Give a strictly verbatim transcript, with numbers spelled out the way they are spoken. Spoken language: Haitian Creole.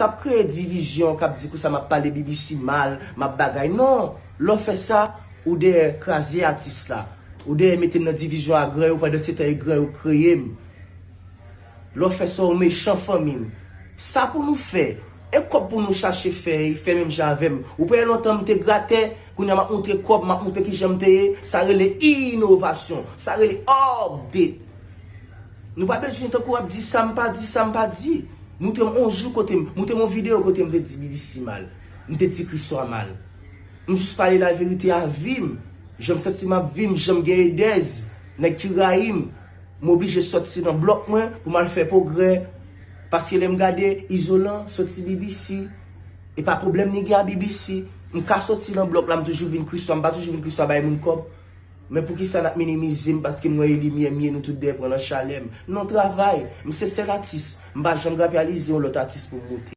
P ap kreye divizyon, k ap di konsa m ap pale B B C mal, m ap bagay. Non, lè w fè sa, ou dèyè kraze atis la. Ou dèyè mete m nan divizyon a gran yo, pandan se tan e gran yo kreye m. Lè w fè sa, ou mechan fanmi m. Sa pou nou fè. E kòb pou nou chache fè, fè menm jan avè m. Ou pa wè lontan m te gratè, kounye a m ap montre kòb, m ap montre kijan m te ye. Sa rele inovasyon. Sa rele update. Nou pa bezwen tankou w ap di sa m pa di, sa m pa di. Moute m on jou kote m, moute m on videyo kote m te di B B C mal. M te di Christo a mal. M jis pale laverite a vi m. Jan m santi m ap viv, jan m gen edèz. Nèg ki rayi m, m oblije sòti nan blòk mwen pou m al fè pwogrè. Paske lè m gade Izolan sòti B B C, e pa pwoblèm li gen a B B C. M ka sòti nan blòk la, m toujou vin Christo a, m pa toujou vin Christo a bay moun kòb. Men poukisa n ap minimize m paske m wè e limyè m ye, nou tout dèyè pran nan chalè m? Non, travay. M se sèl atis. M pa janm rapyalize yon lòt atis pou m moute.